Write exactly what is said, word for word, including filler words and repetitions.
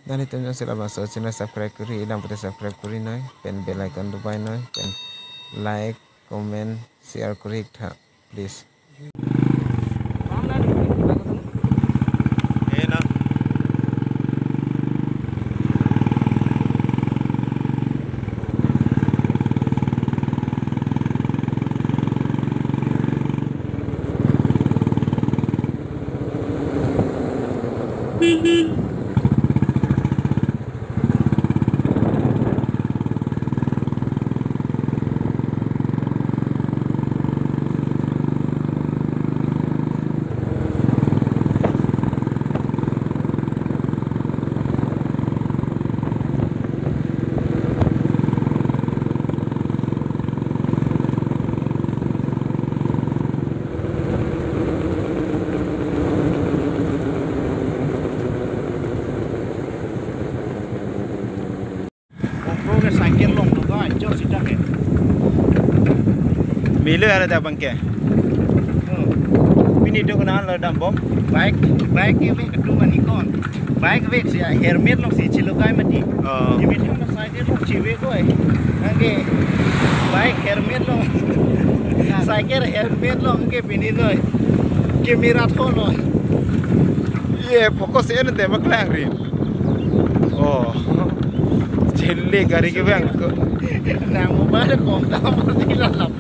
Nanglitum jongsi labangso channel subscribe kuri-i lang pute subscribe kuri noi, pen bell icon dubai noi, pen like, comment, share kuri-ik tha, please. Off-road ke cycle along lo ba, anchor sita ke. Milo ada dak abang ke. Hmm. Pini do kena lo dambom. Bike, bike ke ve ketum anikon. Bike vek si helmet along si chilokai mati. Oh. Ibi thang na cycle along chive koi. Anke bike helmet along. Cycle helmet along ke pini noi. Ke mirat ho noi. Ye focus en de maklang rin. Oh. Chele gari ke bang ko. Nang mobile ko ta mati lalap.